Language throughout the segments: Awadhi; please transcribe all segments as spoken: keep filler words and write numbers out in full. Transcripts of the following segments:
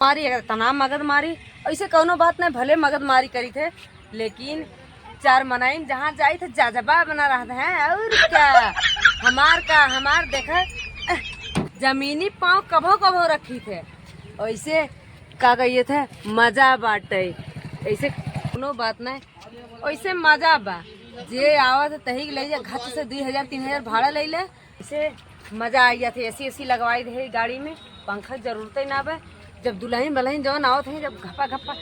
मारी, अगर तना मगध मारी, ऐसे कौनो बात नहीं, भले मगध मारी करी थे, लेकिन चार मनाइन जहाँ जाई थे, जजबा बना रहत हैं। और क्या, हमार का, हमार देखा, जमीनी पाँव कभो कभो रखी थे, ऐसे का कहिए थे, मजा बाटे। ऐसे कौनो बात नहीं, ऐसे मजा बा। जे आवत तही के ले जा, घच से दुई हजार, तीन हजार भाड़ा ले ले। ऐसे मजा आ जाते, एसी एसी लगवाई दे गाड़ी में, पंखा के जरूरत ही ना बा। जब दुल्हन बलहन जवन आवत है, जब घपा घपा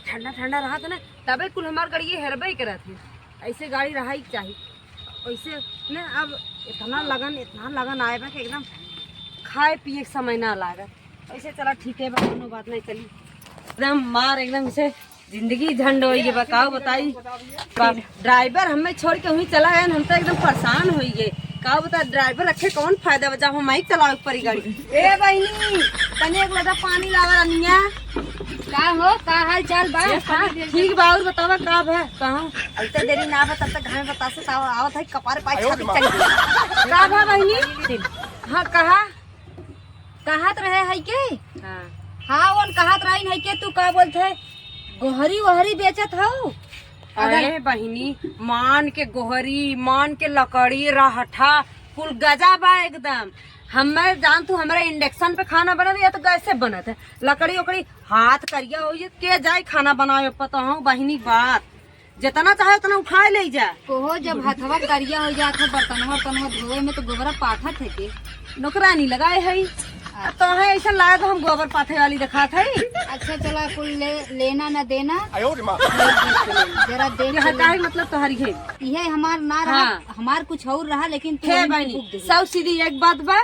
ठंडा ठंडा रहत ना, तबे कुल हमार गाड़ी हेरबे करत है। ऐसे गाड़ी रहा ही चाही। ऐसे ना अब इतना लगन, इतना लगन आए बा कि एकदम खाए पिए के समय ना लागत। ऐसे चला ठीक है बा, कोनो बात नहीं, चली। एकदम मार, एकदम से जिंदगी झंड हो गई बा, का बताई। बा-, ड्राइवर हमें छोड़ के वहीं चला गए, हम तो एकदम परेशान हो गए। का बता, ड्राइवर रखे कौन फायदा बा, जब हम ही चलावे के पड़ी गाड़ी। ए बहिनी, तनी एक लोटा पानी लावा रनिया। का हो, का हाल चाल बा? हाँ, ठीक बा, और बतावा का बा? कहाँ? ऐसे देरी ना बा, तब तक घर में बतासे ताव आवत है, कपार पाए छाती चढ़ गई। का बा बहिनी? हाँ, कहा? कहत रहे है के? हाँ। हाँ, उन कहत रही है के, तू का बोलत है, गोहरी वोहरी बेचत हऊ? अगर अरे बहिनी, मान के गोहरी, मान के लकड़ी, रहठा, कुल गजा बा एकदम। हमें जान तू, हमरा इंडक्शन पे खाना बनत है या तो गैस से बनत है? लकड़ी ओकड़ी हाथ करिया हो, ये के जाए खाना बनावे? पता हो बहिनी बात, जितना चाहे उतना उठाए ले जा। कोहो, जब हथवा करिया हो जात है, बर्तनवा उर्तनवा धोए में तो गोबरा पाथत है के? नौकरानी लगाए है। अच्छा। तो है ऐसा लागत हम गोबर पाथे वाली दिखात है। अच्छा, चला, कुल ले, लेना न देना। आयो रे माँ। जरा देख के ले। काहे मतलब तोहरी है? यह हमार ना रहा, हाँ। हमार कुछ और रहा, लेकिन तू हे वही बहनी, फूक दे। सब सीधी एक बात बा,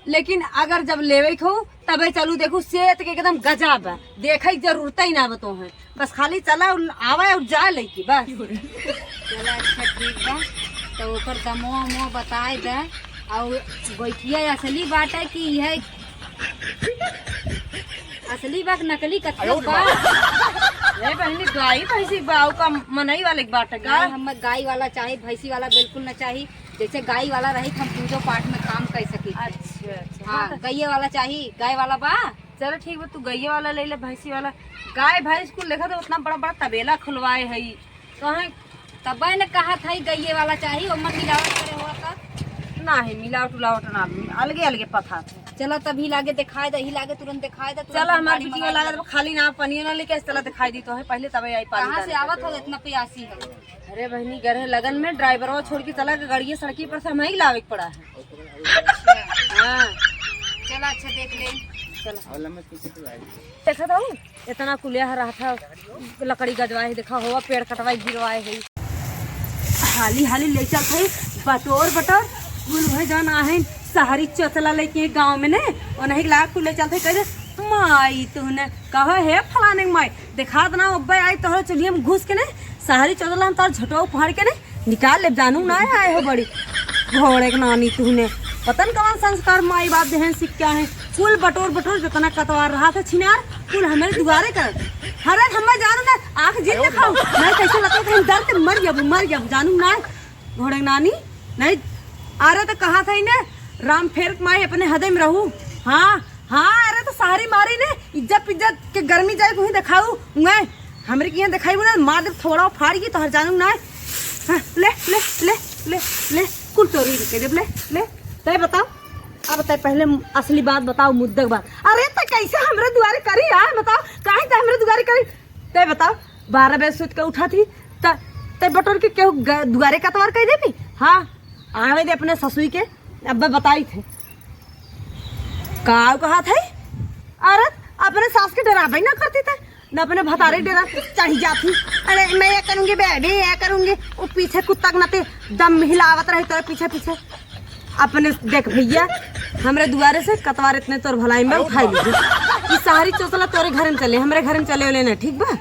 लेकिन अगर जब लेवे के हो, तबे चलू, देखू, सेत के एकदम गजा बा, देखे के जरूरत ही ना बा तोहे, बस खाली चला और आवे और जा लेके, बस। चला, अच्छा, ठीक बा, तो ओकर दमवा उमवा बताए दे, और गोइठिया असली बाटे कि यह असली बा कि नकली, कथी बा? ए बहनी, गाई भैंसी बा, का मनई वाले के बाटे का? नहीं, हम गाई वाला चाही, भैंसी वाला बिल्कुल ना चाही। जैसे गाय वाला रही, हम पूजो पाठ में काम कर सकी। अच्छा, अच्छा। हाँ, हाँ, तो गइये वाला चाही, गाय वाला बा? चलो ठीक बा, तू गइये वाला ले ले, भैंसी वाला। गाय भैंस कुल देखा तो उतना बड़ा बड़ा तबेला खुलवाए है, कहे तबे न कहत है गइये वाला चाही, ओमन मिलावट करे हुआ का? नाही, मिलावट उलावट ना, अलगे अलगे पथा थे। चला तभी लागे दिखाई दे, ही लागे तुरंत दिखाई दे, तुरंत चला, हमार गाड़ी बिटिया मंगा लागत ले। बा, खाली ना पनिया ना लेके, चला दिखाई दी तो है, पहले तबे आई पानी कहाँ से डाले। आवत हो, इतना प्यासी है? अरे बहनी, गए रहे लगन में, ड्राइवरवा छोड़ के चला गए, गाड़िया सड़की पर से हमही लावे के पड़ा है। अच्छा। हाँ। चला, अच्छा, देख ले। चला। देखा था, इतना कुलिया रहा था, लकड़ी गजवाए है, देखा हुआ, पेड़ कटवाए, गिरवाए है। हाली हाली ले चलत है, बटोर बटोर, कुल वह जान आहे, शहरी चोचला लेके गाँव में ने, और नहीं लाग कुल ले चलत है, कह दे, "माई, तूने कहा है फलाने के माई, देखा दे ना, अब्बे आई तोहरे चुलिया में घुस के ने, शहरी चोचला हम तोर झटवा फाड़ के ने, निकाल ले, जानू ना आए हो बड़ी घोड़े के नानी तूने।" पता न कौन संस्कार माई बाप देहन सीख क्या है। कुल बटोर बटोर जितना कतवार रहा था छिनार, कुल हमरे दुआरे कर। हरे हमें जानू ना, आँख जीत दिखाऊ। नहीं कैसे लगता था, डर के मर जाबू, मर जाबू, जानू ना। घोड़े के नानी, नहीं, अरे तो कहा था इन्हें, राम फेर के माई अपने हदे में रहू। हाँ, हाँ, अरे तो सारी मारी ने, इज्जत पिज्जत के गर्मी जाए, तू ही दिखाऊ, उंगे, हमरे के यहाँ दिखाई ना, मार दे थोड़ा फाड़ की, तोहर जानू ना। हाँ, ले, ले, ले, ले, ले, कुल तोरी के देब, ले, ले, तय बताओ, अब तय पहले असली बात बताओ, मुद्दा के बात। अरे तो कैसे हमरे दुआरे करी यार, बताओ, काहे तय हमरे दुआरे करी? तय बताओ, बारह बजे सुत के उठा थी, त, तय बटोर के केहू ग-, दुआरे कतवार कह देबी? हाँ, आवे दे अपने ससुई के, अब बताई थे। का कहा थे? अरे, अपने सास के डराबे ना करती थे, न अपने भतारे के डरा चढ़ी जाती। अरे, मैं ये करूँगी, बेबी, ये करूँगी, वो पीछे कुत्ता के नाते दम हिलावत रही तोरे पीछे पीछे। अपने देख भैया, हमरे दुआरे से कतवार इतने तोर भलाई में उठाई लीजिए। ई शहरी चोचला तोरे घर में चले, हमरे घर में चले वाले ना, ठीक बा?